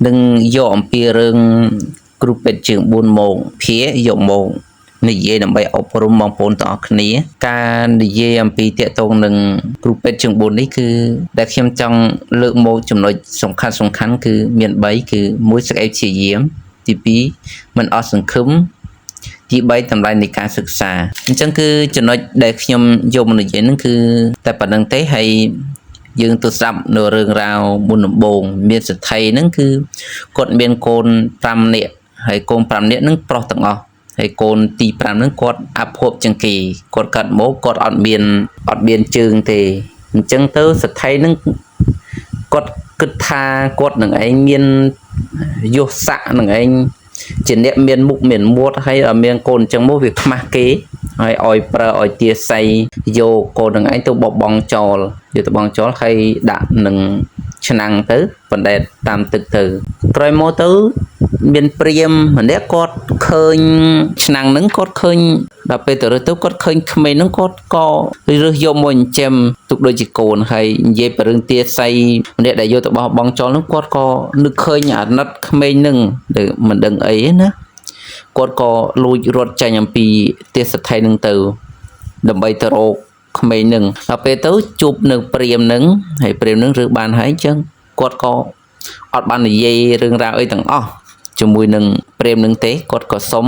នឹងយកអំពីរឿងគ្រូពេទ្យជើង4មកភាយកមកនិយាយដើម្បីអប់រំបងប្អូនទាំងអស់គ្នាការនិយាយអំពីតាកតងនឹងគ្រូពេទ្យជើង4នេះគឺដែលខ្ញុំចង់លើកមកចំណុចសំខាន់សំខាន់គឺមាន3គឺ1សេចក្តីព្យាយាមទី2មិនអស់សង្ឃឹមទី3តម្លៃនៃការសិក្សាអញ្ចឹងគឺចំណុចដែលខ្ញុំយកមកនិយាយហ្នឹងគឺតែប៉ុណ្្នឹងទេហើយយើងទៅស្ដាប់នៅរឿងរ៉ាវមុនដំបូងមានសេដ្ឋីហ្នឹងគឺគាត់មានកូន5នាក់ហើយកូន5នាក់ហ្នឹងប្រុសទាំងអស់ហើយកូនទី5ហ្នឹងគាត់អភ័ព្វជាងគេគាត់កាត់មកគាត់អត់មានជើងទេអញ្ចឹងទៅសេដ្ឋីហ្នឹងគាត់គិតថាគាត់នឹងឯងមានយសស័កនឹងឯងជាអ្នកមានមុខមានមាត់ហើយឲ្យមានកូនអញ្ចឹងមកវាខ្មាស់គេហើយឲ្យប្រើឲ្យទាស័យយកកូននឹងឯងទៅបបង់ចោលយកទៅបង់ចោលហើយដាក់នឹងឆ្នាំងទៅបណ្ដែតតាមទឹកទៅក្រោយមកទៅមានព្រាហ្មណ៍ម្នាក់គាត់ឃើញឆ្នាំងហ្នឹងគាត់ឃើញដល់ពេលទៅរើសទៅគាត់ឃើញក្មេងហ្នឹងគាត់ក៏រើសយកមកចិញ្ចឹមទុកដូចជាកូនហើយនិយាយពីរឿងទាស័យម្នាក់ដែលយកទៅបោះបង់ចោលហ្នឹងគាត់ក៏នឹកឃើញអាណិតក្មេងហ្នឹងដែលមិនដឹងអីណាគាត់ក៏លួចរត់ចេញអំពីទេសដ្ឋីហ្នឹងទៅដើម្បីទៅរកក្មេងហ្នឹងដល់ពេលទៅជួបនៅព្រាហ្មណ៍ហ្នឹងហើយព្រាហ្មណ៍ហ្នឹងរើសបានហើយអញ្ចឹងគាត់ក៏អត់បាននិយាយរឿងរ៉ាវអីទាំងអស់ជាមួយនឹងព្រាហ្មណ៍នឹងទេគាត់ក៏សុំ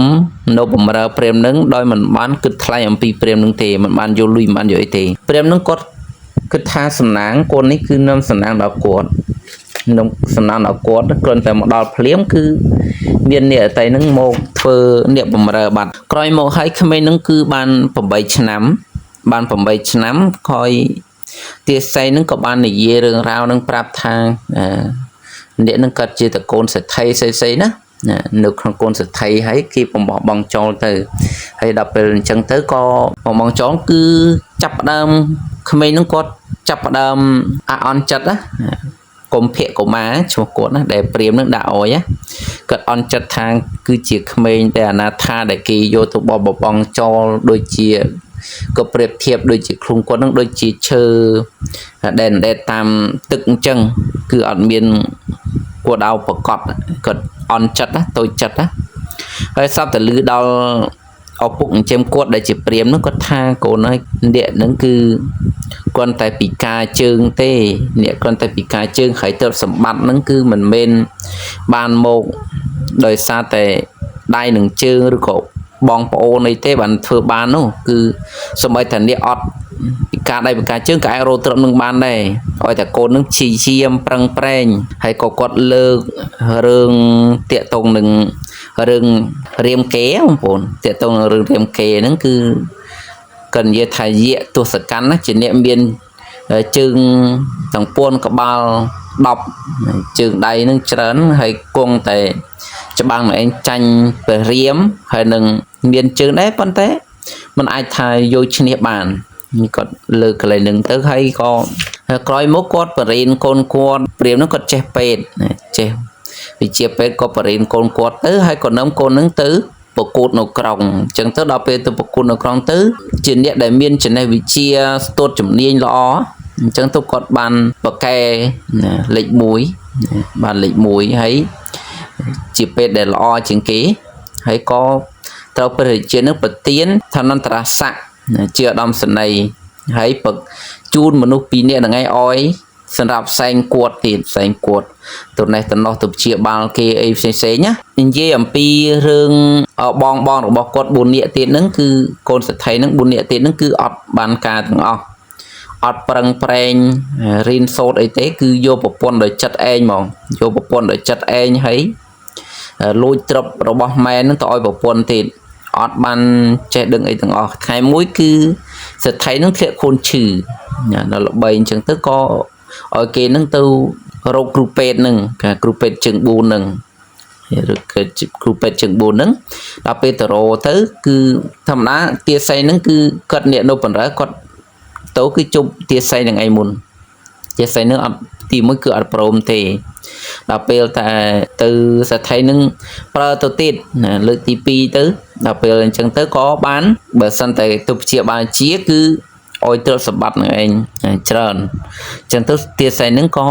នៅបំរើព្រាហ្មណ៍នឹងដោយមិនបានគិតថ្លៃអំពីព្រាហ្មណ៍នឹងទេមិនបានយកលុយមិនបានយកអីទេព្រាហ្មណ៍នឹងគាត់គិតថាសំណាងកូននេះគឺនាំសំណាងដល់គាត់នាំសំណាងដល់គាត់គ្រាន់តែមកដល់ភ្លាមគឺមានអ្នកអតីនឹងមកធ្វើអ្នកបំរើបាត់ក្រោយមកឲ្យក្មេងនឹងគឺបាន8ឆ្នាំបាន8ឆ្នាំក្រោយទាស័យនឹងក៏បាននិយាយរឿងរ៉ាវនឹងប្រាប់ថាអ្នកនឹងគាត់ជាតកូនសេដ្ឋីស្អីៗណានៅក្នុងកូនសេដ្ឋីហើយគេបំបោះបង់ចោលទៅហើយដល់ពេលអញ្ចឹងទៅក៏បំបង់ចោលគឺចាប់ផ្ដើមក្មេងនឹងគាត់ចាប់ផ្ដើមអាក់អន់ចិត្តណាកុម្ភៈកុមារឈ្មោះគាត់ណាដែលព្រាមនឹងដាក់អោយណាគាត់អន់ចិត្តថាគឺជាក្មេងដែលអនាថាដែលគេយកទៅបបបង់ចោលដូចជាក៏ប្រៀបធៀបដូចជាខ្លួនគាត់នឹងដូចជាឈើដែលអណ្ដែតតាមទឹកអញ្ចឹងគឺអត់មានគួរដៅប្រកបគាត់អន់ចិត្តណាតូចចិត្តណាហើយសពតែលឺដល់ឪពុកចិញ្ចឹមគាត់ដែលជាព្រាមនោះគាត់ថាកូនហើយអ្នកហ្នឹងគឺគ្រាន់តែពិការជើងទេអ្នកគ្រាន់តែពិការជើងហើយទ្រព្យសម្បត្តិហ្នឹងគឺមិនមែនបានមកដោយសារតែដៃនឹងជើងឬក៏បងប្អូនអីទេបានធ្វើបាននោះគឺសម្បីតែអ្នកអត់ពិការដៃពិការជើងក៏អាចរកទ្រព្យនឹងបានដែរឲ្យតែកូននឹងព្យាយាមប្រឹងប្រែងហើយក៏គាត់លើករឿងតាកតងនឹងរឿងរាមកេរ្តិ៍បងប្អូនតាកតងនឹងរឿងរាមកេរ្តិ៍ហ្នឹងគឺគាត់និយាយថាយៈទសកម្មណាជាអ្នកមានជើងទាំងពួនក្បាល10ជើងដៃនឹងច្រើនហើយគង់តែច្បាំងឯងចាញ់ព្រះរាមហើយនឹងមានជើងដែរប៉ុន្តែมันអាចថាយកឈ្នះបានគាត់លើកកន្លែងនឹងទៅហើយក៏ក្រោយមកគាត់បរៀនកូនគាត់ព្រាមនឹងគាត់ចេះពេទ្យចេះវិជ្ជាពេទ្យក៏បរៀនកូនគាត់ទៅហើយក៏នាំកូននឹងទៅប្រកួតនៅក្រុងអញ្ចឹងទៅដល់ពេលទៅប្រកួតនៅក្រុងទៅជាអ្នកដែលមានចំណេះវិជ្ជាស្ទាត់ជំនាញល្អអញ្ចឹងទៅគាត់បានប្រកែលេខ1បានលេខ1ហើយជាពេទ្យដែលល្អជាងគេហើយក៏ត្រូវព្រះរាជានឹងប្រទានឋានន្តរស័ក្តិជាឧត្តមសេនីយ៍ហើយពឹកជូនមនុស្ស2នាក់ហ្នឹងឯងអោយសម្រាប់ផ្សែងគាត់ទៀតផ្សែងគាត់ទៅនេះទៅនោះទៅព្យាបាលគេអីផ្សេងផ្សេងណានិយាយអំពីរឿងបងបងរបស់គាត់4នាក់ទៀតហ្នឹងគឺកូនសេដ្ឋីហ្នឹង4នាក់ទៀតហ្នឹងគឺអត់បានការទាំងអស់អត់ប្រឹងប្រែងរៀនសូត្រអីទេគឺយកប្រពន្ធដោយចិត្តឯងហ្មងយកប្រពន្ធដោយចិត្តឯងហើយលួចទ្រព្យរបស់ម៉ែនឹងទៅឲ្យប្រពន្ធទៀតអត់បានចេះដឹងអីទាំងអស់ថ្ងៃមួយគឺសេដ្ឋីនឹងធ្លាក់ខ្លួនឈឺដល់ល្បីអញ្ចឹងទៅក៏ឲ្យគេនឹងទៅរកគ្រូពេទ្យនឹងគ្រូពេទ្យជើង4នឹងឬគឺគ្រូពេទ្យជើង4ហ្នឹងដល់ពេលទៅរកទៅគឺធម្មតាទាស័យហ្នឹងគឺគាត់អ្នកនៅបណ្រើគាត់ទៅគឺជប់ទាស័យនឹងឯងមុនទាស័យនឹងអត់ទីមួយគឺអត់ព្រមទេដល់ពេលតែទៅសេដ្ឋីនឹងប្រើទៅទៀតណាលើកទី2ទៅដល់ពេលអញ្ចឹងទៅក៏បានបើសិនតែទៅព្យាបាលជាគឺឲ្យទ្រព្យសម្បត្តិនឹងឯងច្រើនអញ្ចឹងទៅទាស័យនឹងក៏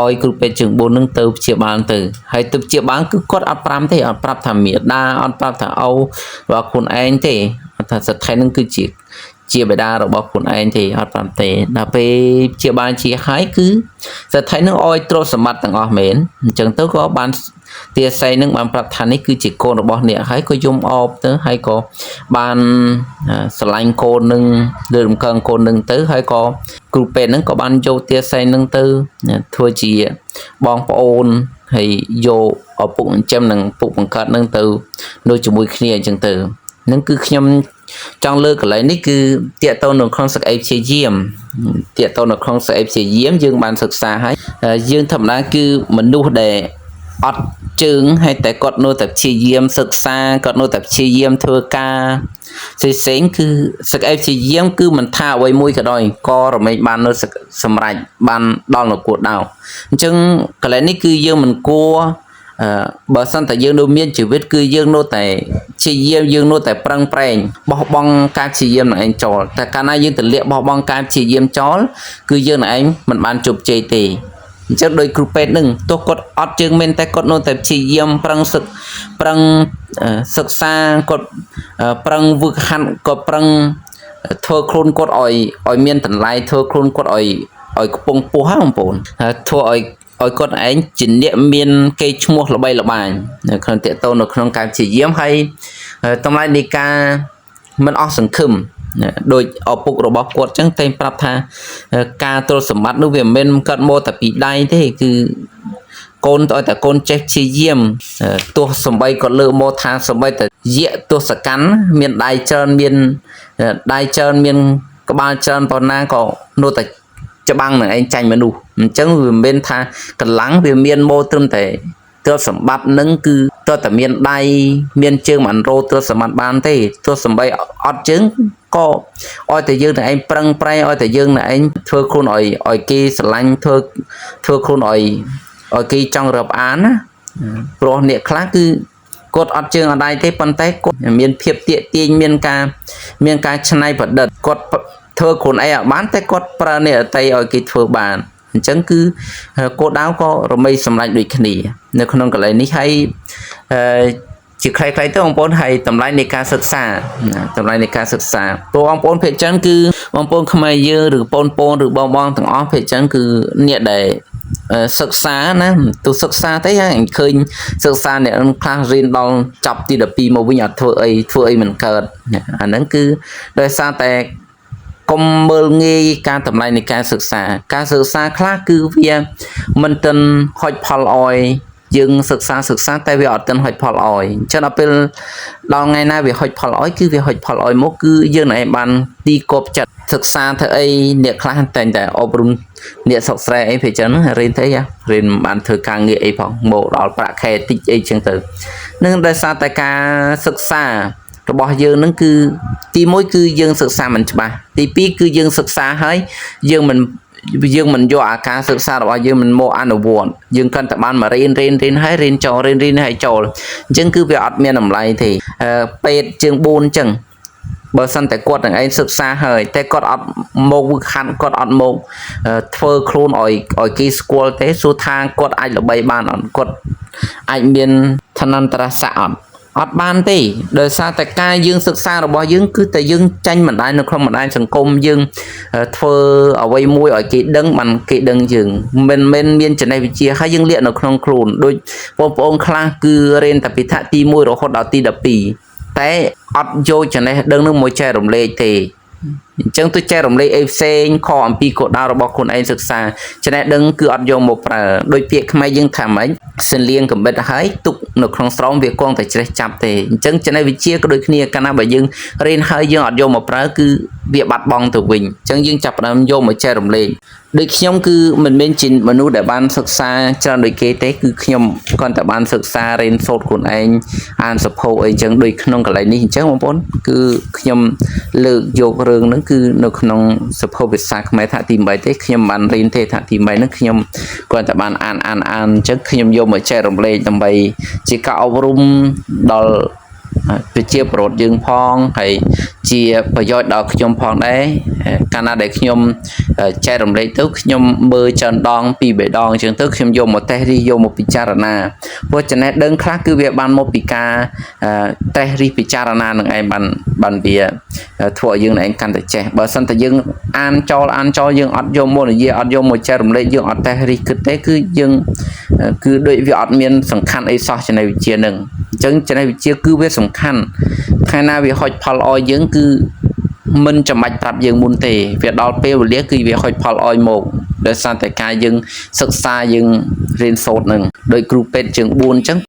ឲ្យគ្រូពេទ្យជើង4នឹងទៅព្យាបាលទៅហើយទៅព្យាបាលគឺគាត់អត់ប្រាប់ទេអត់ប្រាប់ថាមេដាអត់ប្រាប់ថាឪរបស់ខ្លួនឯងទេអត់ថាសថីនឹងគឺជាជាបិតារបស់ខ្លួនឯងទេអត់ប្រាប់ទេដល់ពេលព្យាបាលជាហើយគឺសថីនឹងឲ្យទ្រព្យសម្បត្តិទាំងអស់មែនអញ្ចឹងទៅក៏បានទាស័យនឹងបានប្រាប់ថានេះគឺជាកូនរបស់អ្នកហើយក៏យំអបទៅហើយក៏បានស្រឡាញ់កូននឹងលើរំកើងកូននឹងទៅហើយក៏គ្រូពេទ្យនឹងក៏បានយកទាស័យនឹងទៅធ្វើជាបងប្អូនហើយយកឪពុកចិញ្ចឹមនិងពុកបង្កើតនឹងទៅនៅជាមួយគ្នាអញ្ចឹងទៅនឹងគឺខ្ញុំចង់លើកកន្លែងនេះគឺតាកតនៅក្នុងសក្តិព្យាយាមតាកតនៅក្នុងសក្តិព្យាយាមយើងបានសិក្សាហើយយើងធម្មតាគឺមនុស្សដែលអត់ជើងហើយតែគាត់នៅតែព្យាយាមសិក្សាគាត់នៅតែព្យាយាមធ្វើការផ្សេងៗគឺសក្តិព្យាយាមគឺមិនថាអ្វីមួយក៏ដោយក៏រមែងបាននៅសម្រេចបានដល់នៅគោលដៅអញ្ចឹងកន្លែងនេះគឺយើងមិនគួរបើសិនតែយើងនៅមានជីវិតគឺយើងនៅតែព្យាយាមយើងនៅតែប្រឹងប្រែងបោះបង់ការព្យាយាមនឹងឯងចោលតែកាលណាយើងទលាក់បោះបង់ការព្យាយាមចោលគឺយើងនឹងឯងមិនបានជោគជ័យទេអញ្ចឹងដោយគ្រូពេទ្យនឹងទោះគាត់អត់ជើងមែនតែគាត់នៅតែព្យាយាមប្រឹងសឹកប្រឹងសិក្សាគាត់ប្រឹងវឹកហាត់គាត់ប្រឹងធ្វើខ្លួនគាត់ឲ្យមានតម្លៃធ្វើខ្លួនគាត់ឲ្យខ្ពង់ខ្ពស់ហ៎បងប្អូនធ្វើឲ្យគាត់ឯងជាអ្នកមានគេឈ្មោះល្បីល្បាញនៅក្នុងតេតូនៅក្នុងការព្យាយាមហើយតម្លៃនៃការមិនអស់សង្ឃឹមដោយឪពុករបស់គាត់ចឹងតែងប្រាប់ថាការទ្រព្យសម្បត្តិនោះវាមិនមែនកើតមកតែពីដៃទេគឺកូនឲ្យតែកូនចេះព្យាយាមទោះសំបីក៏លើកមកថាសំបីតែយៈទសកម្មមានដៃច្រើនមានដៃច្រើនមានក្បាលច្រើនប៉ុណ្ណាក៏នៅតែច្បាំងនឹងឯងចាញ់មនុស្សអញ្ចឹងវាមិនមែនថាកម្លាំងវាមានមកត្រឹមតែទ្រព្យសម្បត្តិនឹងគឺតើតែមានដៃមានជើងមិនរោទ្រព្យសម្បត្តិបានទេទោះសំបីអត់ជើងក៏ឲ្យតែយើងនឹងឯងប្រឹងប្រែងឲ្យតែយើងនឹងឯងធ្វើខ្លួនឲ្យគេស្រឡាញ់ធ្វើខ្លួនឲ្យគេចង់រាប់អានណាព្រោះអ្នកខ្លះគឺគាត់អត់ជើងអត់ដៃទេប៉ុន្តែគាត់មានភាពទាក់ទាញមានការច្នៃប្រឌិតគាត់ធ្វើខ្លួនឯងអត់បានតែគាត់ប្រើអ្នកដទៃឲ្យគេធ្វើបានអញ្ចឹងគឺគោលដៅក៏រមីសម្រេចដូចគ្នានៅក្នុងកន្លែងនេះហើយជាខ្លីៗទៅបងប្អូនហើយតម្លៃនៃការសិក្សាតម្លៃនៃការសិក្សាព្រោះបងប្អូនភាគច្រើនគឺបងប្អូនខ្មែរយើងឬបងប្អូនឬបងបងទាំងអស់ភាគច្រើនគឺអ្នកដែលសិក្សាណាទោះសិក្សាទេហើយឃើញសិក្សាអ្នកខ្លះរៀនដល់ចប់ទី12មកវិញអត់ធ្វើអីធ្វើអីមិនកើតអាហ្នឹងគឺដោយសារតែកុំមើលងាយការតម្លៃនៃការសិក្សាការសិក្សាខ្លះគឺវាមិនទាន់ហុចផលអោយយើងសិក្សាតែវាអត់ទាន់ហុចផលអោយអញ្ចឹងដល់ពេលដល់ថ្ងៃណាវាហុចផលអោយគឺវាហុចផលអោយមកគឺយើងនឹងឯងបានទីគប់ចិត្តសិក្សាធ្វើអីអ្នកខ្លះតែងតែអប់រំអ្នកស្រុកស្រែអីពេលចឹងរៀនទៅរៀនមិនបានធ្វើការងារអីផងមកដល់ប្រាក់ខែតិចអីចឹងទៅនឹងដោយសារតែការសិក្សារបស់យើងនឹងគឺទី1គឺយើងសិក្សាមិនច្បាស់ទី2គឺយើងសិក្សាហើយយើងមិនយកអាការសិក្សារបស់យើងមិនមកអនុវត្តយើងគ្រាន់តែបានមករៀនហើយរៀនចូលរៀនហើយចូលអញ្ចឹងគឺវាអត់មានតម្លៃទេពេទ្យជើង4អញ្ចឹងបើសិនតែគាត់នឹងឯងសិក្សាហើយតែគាត់អត់មកវឹកហាត់គាត់អត់មកធ្វើខ្លួនឲ្យគេស្គាល់ទេសួរថាគាត់អាចល្បីបានអត់គាត់អាចមានឋានន្តរស័ក្តិអត់បានទេដោយសារតែការយើងសិក្សារបស់យើងគឺតែយើងចាញ់បណ្ដាញនៅក្នុងបណ្ដាញសង្គមយើងធ្វើអ្វីមួយឲ្យគេដឹងបានគេដឹងយើងមិនមែនមានចំណេះវិជ្ជាហើយយើងលាក់នៅក្នុងខ្លួនដូចបងប្អូនខ្លះគឺរៀនតែពីថ្នាក់ទី1រហូតដល់ទី12តែអត់យកចំណេះដឹងនឹងមកចែករំលែកទេអញ្ចឹងទៅចែករំលែកអីផ្សេងខអំពីគោលដៅរបស់ខ្លួនឯងសិក្សាចំណេះដឹងគឺអត់យកមកប្រើដោយពាក្យខ្មែរយើងថាម៉េចសលៀងកំបិតហើយទុកនៅក្នុងស្រោមវាគង់តែច្រេះចាប់ទេអញ្ចឹងចំណេះវិជ្ជាក៏ដូចគ្នាកាលណាបើយើងរៀនហើយយើងអត់យកមកប្រើគឺវាបាត់បង់ទៅវិញអញ្ចឹងយើងចាប់ផ្ដើមយកមកចែករំលែកដូចខ្ញុំគឺមិនមែនជាមនុស្សដែលបានសិក្សាច្រើនដូចគេទេគឺខ្ញុំគ្រាន់តែបានសិក្សារៀនសូត្រខ្លួនឯងអានសភៅអីចឹងដូចក្នុងកន្លែងនេះអញ្ចឹងបងប្អូនគឺខ្ញុំលើកយករឿងហ្នឹងគឺនៅក្នុងសភៅភាសាខ្មែរថ្នាក់ទី8ទេខ្ញុំមិនបានរៀនទេថ្នាក់ទី8ហ្នឹងខ្ញុំគ្រាន់តែបានអានអញ្ចឹងខ្ញុំយកមកចែករំលែកដើម្បីជាការអប់រំដល់ ប្រជាប្រដ្ឋយើងផងហើយជាប្រយោជន៍ដល់ខ្ញុំផងដែរកាលណាដែលខ្ញុំចែករំលែកទៅខ្ញុំមើលច្រើនដងពីរបីដងអញ្ចឹងទៅខ្ញុំយកមកតេស្តរិះយកមកពិចារណាព្រោះចំណេះដឹងខ្លះគឺវាបានមកពីការតេស្តរិះពិចារណានឹងឯងបានបានវាធ្វើឲ្យយើងឯងកាន់តែចេះបើសិនតែយើងអានចោលអានចោលយើងអត់យកមកនិយាយអត់យកមកចែករំលែកយើងអត់តេស្តរិះគិតទេគឺយើងគឺដូចវាអត់មានសំខាន់អីសោះចំណេះវិជ្ជានឹងអញ្ចឹងចំណេះវិជ្ជាគឺវាសំខាន់ថ្ងៃណាវាហុចផលឲ្យយើងគឺមិនចាំបាច់ប្រាប់យើងមុនទេវាដល់ពេលវេលាគឺវាហុចផលឲ្យមកដោយសារតែការយើងសិក្សាយើងរៀនសូត្រនឹងដោយគ្រូពេទ្យជើង4អញ្ចឹង។